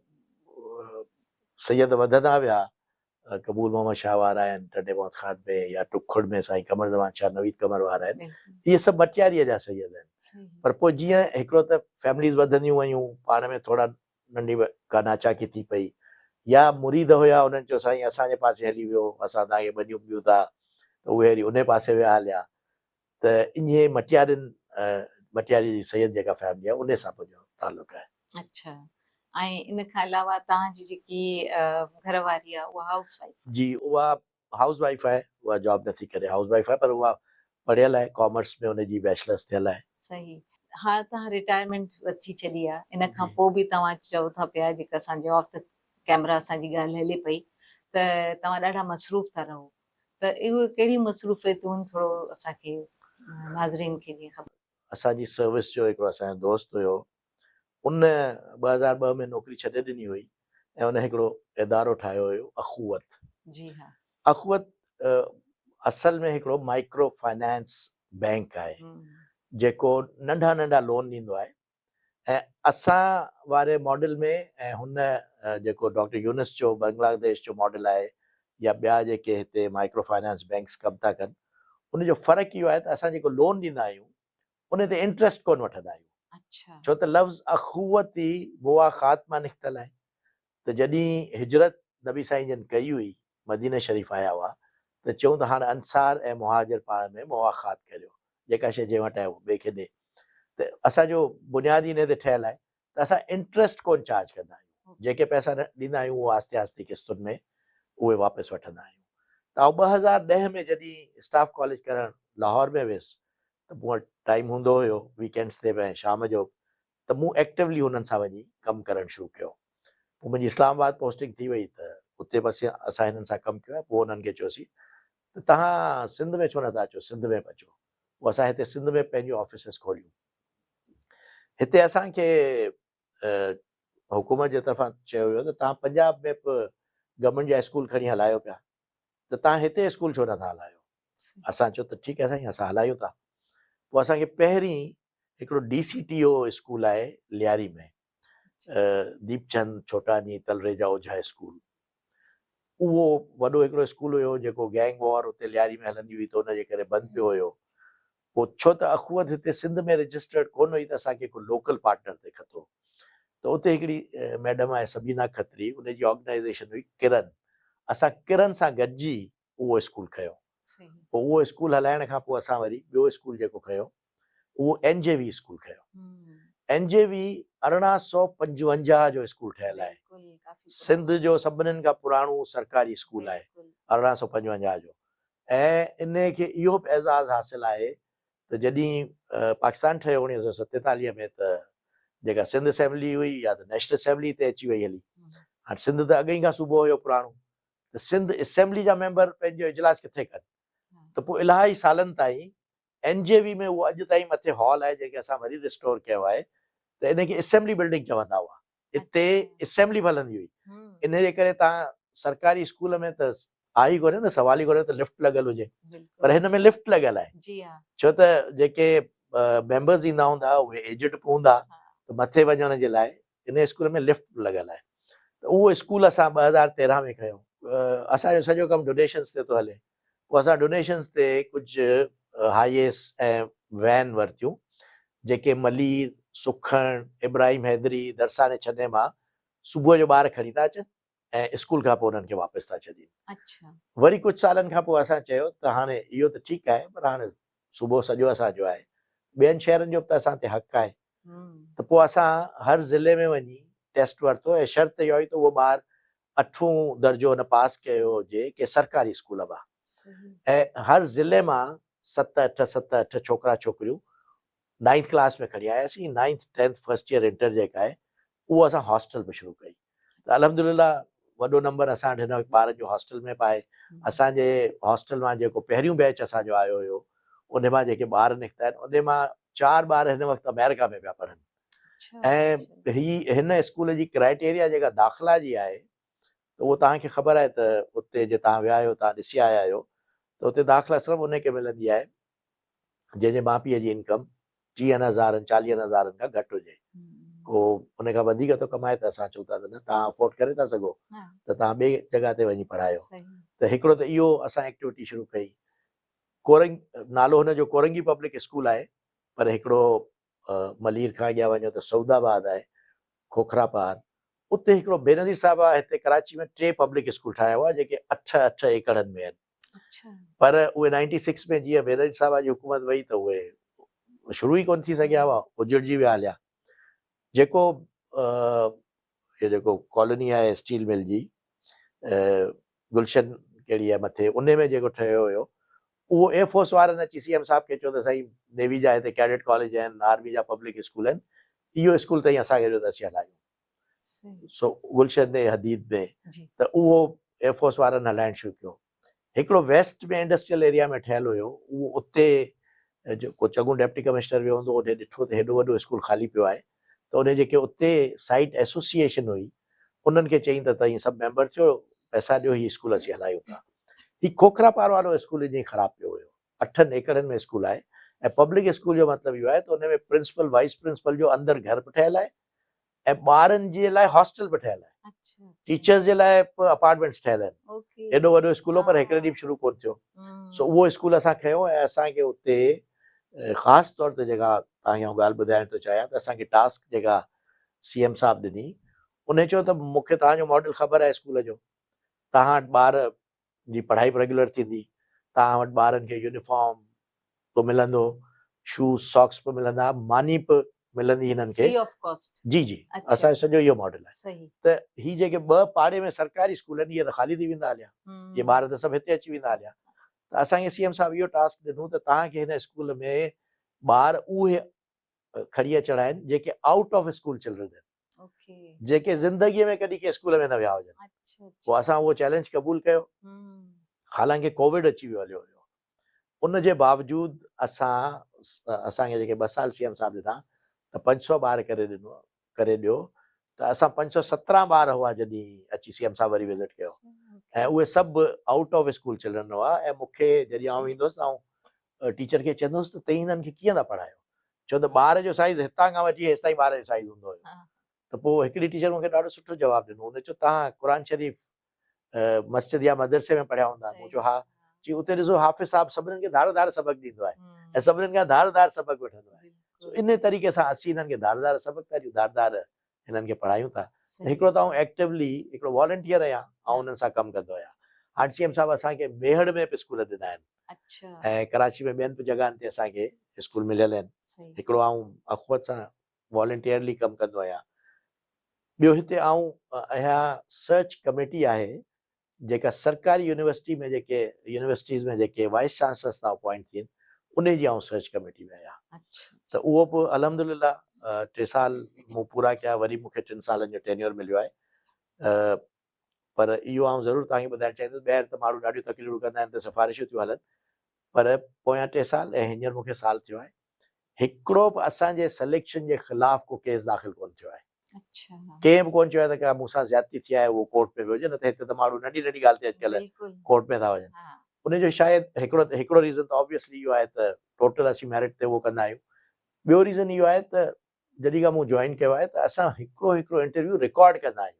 سيد وڌندا ويا قبول محمد شاهه وارا آهن ٽنڊي محمد خان ۾ يا ٽکڙ ۾ سائين قمر زمان شاهه نويد قمر وارا آهن اهي سڀ مٽياريء جا سيد آهن پر پوء جيئن هڪڙو ته فيمليز وڌنديون ويون پاڻ ۾ ٿورا ننڍي ڪا ناچاڪي ٿي پئي يا مريد هيا انهن چيو سائين اسان جي پاسي هلي ويو اسان توهان کي ٻنيون ڏيون ٿا ته اهي وري انهي پاسي ويا هليا ته انهي مٽيارين مٽياري جي سيد جيڪا فيملي آهي انهي سان منهنجو تعلق آهي. اڇا ۽ ان کان علاوه توهان جي جيڪي گهر واري آهي اها هائوس وائيف آهي؟ جي اها هائوس وائيف آهي اها جاب نٿي ڪري هائوس وائيف آهي پر اها پڙهيل آهي ڪامرس ۾ ان جي بيچلرس ٿيل آهي. صحيح هاڻ توهان رٽائرمينٽ وٺي ڇڏي آهي ان کان پوء به توهان چئو ٿا پيا جيڪا اسان جي آف the camera اسان جي ڳالهه هلي پئي ته توهان ڏاڍا مصروف ٿا رهو ته اهي ڪهڙيون مصروفيتون ٿورو اسان کي ناظرين کي جيئن خبر. اسان جي سروس جو هڪڙو اسان جو دوست هيو ان 2002 ۾ نوڪري ڇڏي ڏني هئي ۽ ان هڪڙو ادارو ٺاهيو هيو اخوت. جي ها. اخوت اصل ۾ هڪڙو مائڪرو فائنانس بئنڪ آهي جيڪو ننڍا ننڍا لون ڏيندو آهي ۽ اسان واري ماڊل ۾ ۽ هن جيڪو ڊاڪٽر يونس جو بنگلاديش جو ماڊل آهي يا ٻيا جيڪي هتي مائڪرو فائنانس بئنڪس ڪم ٿا ڪن ان جو فرق اهو آهي ته اسان جيڪو لون ڏيندا آهيون ان تي انٽريسٽ ڪونه وٺندا آهيون ڇو ته لفظ اخوت ئي مواخات مان نڪتل آهي ته جڏهن هجرت نبي سائين جن ڪئي هئي مدينه شريف آيا هئا ته چيون ته هاڻ انصار ۽ مهاجر پاڻ ۾ مواخات ڪريو جيڪا شيء جنهن وٽ آهي اهو ٻئي کي ڏي ته اسان جو بنياد ئي انهي تي ٺهيل آهي ته اسان انٽريسٽ ڪونه چارج ڪندا آهيون جيڪي پئسا ڏيندا آهيون اهو آهستي آهستي قسطن ۾ اهي واپس وٺندا آهيون ته آئون 2010 ۾ جڏهن اسٽاف ڪاليج ڪرڻ لاهور ۾ ويس ته مون وٽ ٽائيم هوندو هيو ويڪينڊس تي به ۽ شام جو ته مون ايڪٽوولي انهن سان وڃي ڪم ڪرڻ شروع ڪيو پوء منهنجي اسلام آباد پوسٽنگ ٿي وئي ته اتي بس اسان هنن سان ڪم ڪيو ۽ پوء انهن کي چيوسين ته توهان سنڌ ۾ ڇو نٿا اچو، سنڌ ۾ به اچو. پوء اسان هتي سنڌ ۾ پنهنجون آفيسز کوليون. هتي اسان کي حڪومت جي طرفان چيو ويو ته توهان پنجاب ۾ به گورنمينٽ جا اسڪول کڻي هلايو پيا ته توهان هتي اسڪول ڇو نٿا هلايو؟ اسان چيو ته ٺيڪ آهي سائين اسان هلايون ٿا. پوء اسان کي پهرين هڪڙو ڊي سي ٽي او اسڪول آهي لياري ۾ ديپ چند ڇوٽاني تلريجا اوجها اسڪول اهو وڏو هڪڙو اسڪول هيو جيڪو گينگ وار اتي لياري ۾ هلندي هئي ته ان جي ڪري بند پيو هيو پوء ڇو ته اخوت هتي سنڌ ۾ رجسٽرڊ ڪونه هئي ته اسان کي هڪ لوڪل پارٽنر تي کتو ته اتي هڪڙي ميڊم آهي سبينا کتري ان جي آرگنائيزيشن هئي ڪرن اسان ڪرن سان گڏجي اهو اسڪول کنيو پوء اهو اسڪول هلائڻ کان پوء اسان وري ٻيو اسڪول جيڪو کنيو اهو اين جي وي اسڪول کنيو. اين جي وي 1855 جو اسڪول ٺهيل آهي. سنڌ جو سڀنين کان پراڻو سرڪاري اسڪول آهي 1855 جو ۽ انهي کي اهو به اعزاز حاصل آهي ته جڏهن پاڪستان ٺهيو 1947 ۾ ته جيڪا سنڌ اسيمبلي هئي يا ته نيشنل اسيمبلي هتي اچي وئي هلي. هاڻي سنڌ ته اڳ ئي کان صوبو هيو پراڻو ته سنڌ اسيمبلي جا ميمبر پنهنجو اجلاس ڪٿي ڪن ته پوء الاهي سالن تائين اين جي وي ۾ اهو اڄ تائين مٿي هال آهي جنهن کي اسان وري ريسٽور ڪيو آهي ته ان کي اسيمبلي بلڊنگ چوندا هئا. اتي اسيمبلي به هلندي هئي. ان جي ڪري توهان سرڪاري اسڪول ۾ ته آهي ئي ڪونهي نه سوال ئي ڪونهي ته لفٽ لڳل هجي پر هن ۾ لفٽ لڳل آهي ڇو ته جيڪي ميمبرز ايندا هوندا اهي ايجڊ به هوندا ته مٿي وڃڻ جي لاء ان اسڪول ۾ لفٽ به لڳل آهي ته اهو اسڪول اسان 2013 ۾ کنيو. اسان جو سڄو ڪم ڊونيشنز تي ٿو هلي پوء اسان ڊونيشنز تي ڪجهه هائي ايس ۽ وين ورتيون جيڪي ملير، سکڻ، ابراهيم حيدري، درساڻي ڇني مان صبح جو ٻار کڻي ٿا اچن ۽ اسڪول کان پوء انهن کي واپس ٿا ڇڏين. وري ڪجهه سالن کان پوء اسان چيو ته هاڻي اهو ته ٺيڪ آهي پر هاڻي صوبو سڄو اسان جو آهي ٻين شهرن جو به ته اسان تي حق آهي ته پوء اسان هر ضلعي ۾ وڃي ٽيسٽ ورتو ۽ شرط اها هئي ته اهو ٻار اٺون درجو هن پاس ڪيو هجي ڪنهن سرڪاري اسڪول مان ۽ هر ضلعي مان ست اٺ ست اٺ ڇوڪرا ڇوڪريون نائنٿ ڪلاس ۾ کڻي آياسين ninth tenth first year inter جيڪا آهي اهو اسان هاسٽل به شروع ڪئي ته الحمدلله وڏو نمبر اسان وٽ هن وقت ٻارن جو هاسٽل ۾ به آهي اسان جي هاسٽل مان جيڪو پهريون بيچ اسان جو آيو هيو ان مان جيڪي ٻار نڪتا آهن ان مان چار ٻار هن وقت آمريڪا ۾ پيا پڙهن ۽ هي هن اسڪول جي ڪرائيٽيريا جيڪا داخلا جي آهي ته اهو توهان کي خبر آهي ته اتي جي توهان ويا آهيو توهان ڏسي آيا آهيو ته اتي داخلا صرف ان کي ملندي آهي جنهن جي ماء پيء جي انڪم ٽيهن هزارن چاليهن هزارن کان گهٽ هجي ڪو ان کان وڌيڪ ٿو ڪمائي ته اسان چئون ٿا ته نه توهان افورڊ ڪري ٿا سگهو ته توهان ٻي جڳهه تي وڃي پڙهايو ته هڪڙو ته اهو اسان ايڪٽيوٽي شروع ڪئي ڪورنگ نالو هن جو ڪورنگي پبلڪ اسڪول آهي پر هڪڙو ملير کان اڳيان وڃو ته سعود آباد آهي کوکرا پار اتي هڪڙو بينظير صاحب هتي ڪراچي ۾ ٽي پبلڪ اسڪول ٺاهيا هئا جيڪي اٺ اٺ ايڪڙن ۾ آهن پر اهي نائنٽي سڪس ۾ جيئن بينظير صاحب جي حڪومت وئي ته اهي شروع ئي ڪونه ٿي سگهيا هئا اجڙجي ويا هليا جيڪو هي جيڪو ڪالوني آهي اسٽيل مل جي گلشن ڪهڙي آهي مٿي ان ۾ جيڪو ٺهيو هيو اهو ايئر فورس وارن اچي سي ايم صاحب کي چيو ته سائين نيوي جا هتي ڪيڊٽ ڪاليج آهن آرمي جا پبلڪ اسڪول آهن اهو اسڪول تائين اسان کي ڏيو ته اسين هلايون سو گلشن حديد ۾ ته اهو ايئر فورس وارن هلائڻ شروع ڪيو هڪڙو ويسٽ ۾ انڊسٽريل ايريا ۾ ٺهيل هيو اهو اتي ڪو چڱو ڊپٽي ڪمشنر ويو هوندو انهي ڏٺو ته هيڏو وڏو اسڪول خالي پيو آهي ته انهي جيڪي اتي سائيٽ ايسوسيئيشن هئي انهن کي چيائين ته توهين سڀ ميمبر ٿيو پئسا ڏيو هي اسڪول اسين هلايون ٿا هي کوکرا پار وارو اسڪول ائين خراب پيو هيو اٺن ايڪڙن ۾ اسڪول آهي ۽ پبلڪ اسڪول جو مطلب اهو آهي ته ان ۾ پرنسپل وائيس پرنسپل جو اندر گهر به ٺهيل آهي ۽ ٻارن جي لاء هاسٽل به ٺهيل آهي ٽيچرز جي لاء به اپارٽمينٽس ٺهيل آهن ايڏو وڏو اسڪول هو پر هڪڙي ڏينهن به شروع ڪونه ٿيو سو اهو اسڪول اسان کنيو ۽ اسان کي اتي خاص طور تي جيڪا توهان کي آئون ڳالهه ٻڌائڻ ٿو چاهيان ته اسان کي ٽاسڪ جيڪا سي ايم صاحب ڏني ان چيو ته مون کي توهان جو ماڊل خبر آهي اسڪول جو توهان وٽ ٻار جي پڙهائي به ريگيولر ٿيندي، توهان وٽ ٻارن کي يونيفارم به ملندو، شوز ساڪس به ملندا، ماني به ملندي هنن کي. Free of cost. جي جي اسان جو سڄو اهو ماڊل آهي ته هي جيڪي ٻه پاڙي ۾ سرڪاري اسڪول آهن اهي ته خالي ٿي ويندا هليا، اهي ٻار ته سڀ هتي اچي ويندا هليا ته اسان کي سي ايم صاحب اهو ٽاسڪ ڏنو ته توهان کي هن اسڪول ۾ ٻار اهي کڻي اچڻا آهن جيڪي آئوٽ آف اسڪول چلڊرن آهن جيڪي زندگي ۾ ڪڏهن ڪنهن اسڪول ۾ نه ويا هجن پوء اسان اهو چئلينج قبول ڪيو حالانڪه ڪووڊ اچي ويو هليو هيو ان جي باوجود اسان اسان کي جيڪي ٻه سال سي ايم صاحب ڏنا ته 500 ٻار ڪري ڏنو ڪري ڏيو ته اسان 517 ٻار هئا جڏهن اچي سي ايم صاحب وري وزٽ ڪيو ۽ اهي سڀ آئوٽ آف اسڪول چلڊرن هئا ۽ مون کي جڏهن آئون ايندو هوس ته آئون ٽيچر کي چوندو هوس ته تئين هنن کي ڪيئن ٿا پڙهايو؟ ڇو ته ٻار جو سائيز هتان کان وٺي هيستائين ٻار جو سائيز هوندو هيو. ته پوء هڪڙي ٽيچر مون کي ڏاڍو سٺو جواب ڏنو. هن چيو توهان قرآن شريف مسجد يا مدرسي ۾ پڙهيا هوندا؟ مون چيو ها. چي اتي ڏسو حافظ صاحب سڀني کي ڌار ڌار سبق ڏيندو آهي ۽ سڀني کان ڌار ڌار سبق وٺندو آهي. سو انهي طريقي سان اسين هنن کي ڌار ڌار سبق ٿا ڏيون، ڌار ڌار هنن کي پڙهايون ٿا. هڪڙو ته آئون ايڪٽوولي هڪڙو والنٽيئر آهيان، آئون انهن سان ڪم ڪندو آهيان. هاڻ سي ايم صاحب اسان کي ميهڙ ۾ به اسڪول ڏنا آهن ۽ ڪراچي ۾ ٻين به جڳهن تي اسان کي اسڪول مليل آهن. هڪڙو آئون اخوت سان والنٽيئرلي ڪم ڪندو آهيان. ٻيو هتي آئون آهيان سرچ ڪميٽي آهي جيڪا سرڪاري يونيورسٽي ۾ جيڪي يونيورسٽيز ۾ جيڪي وائيس چانسلرس ٿا اپوائنٽ ٿين انهي جي آئون سرچ ڪميٽي ۾ آهيان ته اهو به الحمد لله 3 سال مون پورا ڪيا وري مون کي 3 سالن جو ٽينيور مليو آهي پر اهو آئون ضرور توهان کي ٻڌائڻ چاهيندس ٻاهر ته ماڻهو ڏاڍيون تقريرون ڪندا آهن ته سفارشون ٿيون هلن پر پويان ٽي سال ۽ هينئر مون کي سال ٿيو آهي هڪڙو به اسان جي سليڪشن جي خلاف ڪو ڪيس داخل ڪونه ٿيو آهي. ڪنهن به ڪونه چيو آهي ته ڪا مون سان زيادتي ٿي آهي اهو ڪورٽ ۾ ويو هجي نه ته هتي ته ماڻهو ننڍي ننڍي ڳالهه تي اڄڪلهه ڪورٽ ۾ ٿا وڃن. ان جو شايد هڪڙو هڪڙو ريزن ته آبويسلي اهو آهي ته ٽوٽل اسين ميرٽ تي اهو ڪندا آهيون. ٻيو ريزن اهو آهي ته جڏهن کان مون جوائن ڪيو آهي ته اسان هڪڙو هڪڙو انٽرويو رڪارڊ ڪندا آهيون.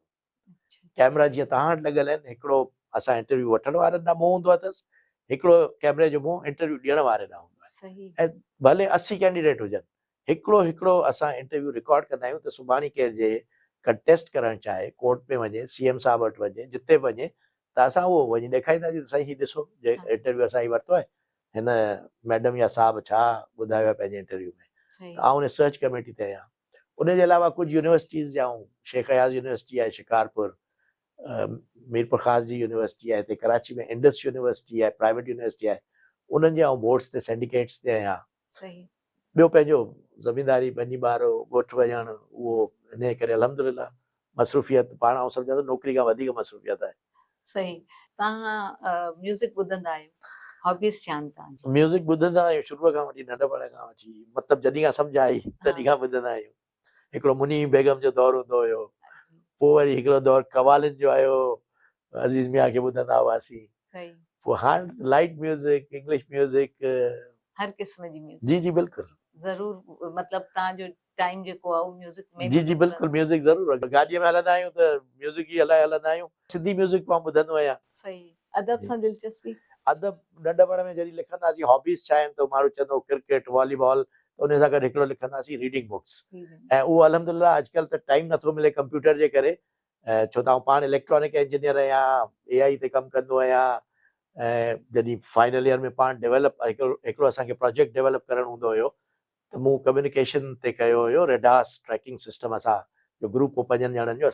ڪيمرا جيئن توهان وٽ لڳل آهن هڪڙو اسان انٽرويو وٺڻ وارن ڏانهن منهن هوندو اٿس هڪڙو ڪيمري جو منهن انٽرويو ڏيڻ واري ڏانهن هوندو آهي ۽ ڀلي 80 ڪينڊيڊيٽ هجن هڪڙو هڪڙو اسان انٽرويو رڪارڊ ڪندا آهيون ته سڀاڻي ڪير جي ڪنٽيسٽ ڪرڻ چاهي ڪورٽ ۾ وڃي سي ايم صاحب وٽ وڃي جتي به وڃي ته اسان اهو وڃي ڏيکارينداسين ته سائين هي ڏسو جي انٽرويو اسان هي ورتو آهي هن ميڊم يا صاحب ڇا ٻڌايو آهي پنهنجي انٽرويو ۾ ته آئون ان سرچ ڪميٽي تي آهيان ان جي علاوه ڪجهه يونيورسٽيز جا آئون شيخ اياز يونيورسٽي آهي شڪارپور، ميرپورخاص جي يونيورسٽي آهي هتي ڪراچي ۾ انڊس يونيورسٽي آهي پرائيويٽ يونيورسٽي آهي انهن جي آئون بورڊز تي سينڊيڪيٽس تي آهيان. ٻيو پنهنجو زمينداري ٻني ٻارو ڳوٺ وڃڻ اهو انهي ڪري الحمدلله مصروفيت پاڻ آئون سمجهان ٿو نوڪري کان وڌيڪ مصروفيت آهي. صحيح توهان ميوزڪ ٻڌندا آهيو هابيز ڇا آهن توهان جون؟ ميوزڪ ٻڌندا آهيون شروع کان وٺي ننڍپڻ کان وٺي مطلب جڏهن کان سمجهه آئي تڏهن کان ٻڌندا آهيون هڪڙو مني بيگم جو دور هوندو هيو پوء وري هڪڙو دور قوالين جو آيو عزيز ميان کي ٻڌندا هئاسين پوء هاڻ لائيٽ ميوزڪ انگلش ميوزڪ هر قسم جي ميوزڪ جي جي بلڪل ضرور مطلب توهان جو ٽائيم جيڪو آهي اهو ميوزڪ ۾ جي جي بلڪل ميوزڪ ضرور گاڏي ۾ هلندا آهيون ته ميوزڪ ئي هلائي هلندا آهيون سنڌي ميوزڪ به آئون ٻڌندو آهيان. صحيح ادب سان دلچسپي؟ ادب ننڍپڻ ۾ جڏهن لکندا هئاسين هابيز ڇا آهن ته ماڻهو چوندو هو ڪرڪيٽ والي بال ته ان سان گڏ هڪڙو لکندا هئاسين ريڊنگ بڪس ۽ اهو الحمدلله اڄڪلهه ته ٽائيم نٿو ملي ڪمپيوٽر جي ڪري ڇو ته آئون پاڻ اليڪٽرانڪ انجنيئر آهيان اي آئي تي ڪم ڪندو آهيان ۽ جڏهن فائنل ايئر ۾ پاڻ ڊيولپ هڪڙو اسان کي پروجيڪٽ ڊيولپ ڪرڻ هوندو هيو ته مون ڪميونيڪيشن تي ڪيو هيو ريڊاس ٽريڪنگ سسٽم اسان جو گروپ هو پنجن ڄڻن جو.